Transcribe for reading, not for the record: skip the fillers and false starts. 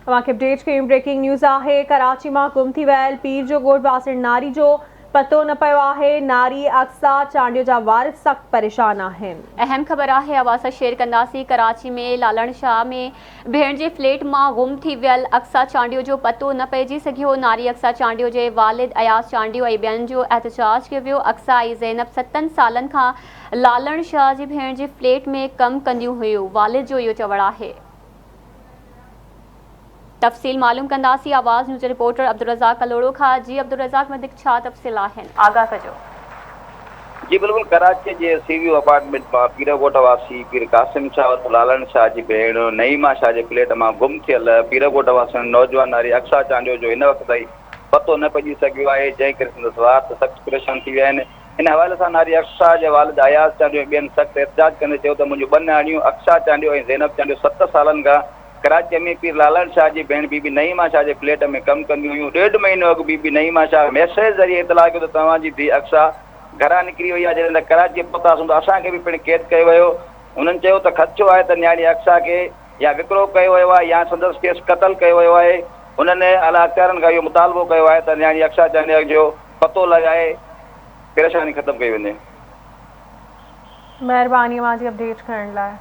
اوهان کي اپڊيٽ ڪيون بريڪنگ نيوز آهي ڪراچي مان گم ٿي ويل پير جو ڳوٺ واسڻ ناري جو پتو نه پيو آهي ناري اقصيٰ چانڊيو جا وارث سخت پريشان آهن. اهم خبر آهي اوهان سان شيئر ڪنداسين ڪراچي ۾ لالڻ شاهه ۾ ڀيڻ جي فليٽ مان گم ٿي ويل اقصيٰ چانڊيو جو پتو نه پئجي سگهيو ناري اقصيٰ چانڊيو جي والد اياز چانڊيو ۽ ٻين جو احتجاج ڪيو ويو اقصيٰ ۽ زينب ستن سالن کان لالڻ شاهه جي ڀيڻ جي فليٽ ۾ ڪم ڪنديون هيون والد جو اهو چوڻ آهي. تفصيل معلوم ڪنداسين آواز نيوز جي رپورٽر عبدالرزاق ڪلهوڙو کان جي عبدالرزاق وڌيڪ ڇا تفصيل آهن آگاهه ڪجو. جي بلڪل ڪراچي جي سي ويو اپارٽمينٽ مان پيرڳوٺ واسي پير قاسم شاهه عرف لالڻ شاهه جي ڀيڻ نعيمه شاهه جي فليٽ مان گم ٿيل پيرڳوٺ واسڻ نوجوان ناري اقصيٰ چانڊيو جو هن وقت تائين پتو نه پئجي سگهيو آهي جنهن ڪري سندس وارث سخت پريشان ٿي ويا آهن ان حوالي سان ناري اقصيٰ جي والد اياز چانڊيو ۽ ٻين سخت احتجاج ڪندي چيو ته منهنجون ٻه نياڻيون اقصيٰ چانڊيو ۽ زينب چانڊيو ست سالن کان ڪراچيء ۾ پير لالڻ شاهه جي ڀيڻ بي بي نعيمه شاهه جي فليٽ ۾ ڪم ڪنديون هيون، ڏيڍ مهينو اڳ بي بي نعيمه شاهه ميسيج ذريعي اطلاع ڪيو ته توهان جي ڌيء اقصيٰ گهران نڪري وئي آهي، جڏهن ته ڪراچيء پهتاسون ته اسان کي به پڻ قيد ڪيو ويو. هنن چيو ته خدشو آهي ته نياڻي اقصيٰ کي يا وڪرو ڪيو ويو آهي يا سندس کيس قتل ڪيو ويو آهي. هنن اعليٰ اختيارن کان اهو مطالبو ڪيو آهي ته نياڻي اقصيٰ چانڊيو جو پتو لڳائي پريشاني ختم ڪئي وڃي. مهرباني اوهان جي اپڊيٽ ڪرڻ لاء.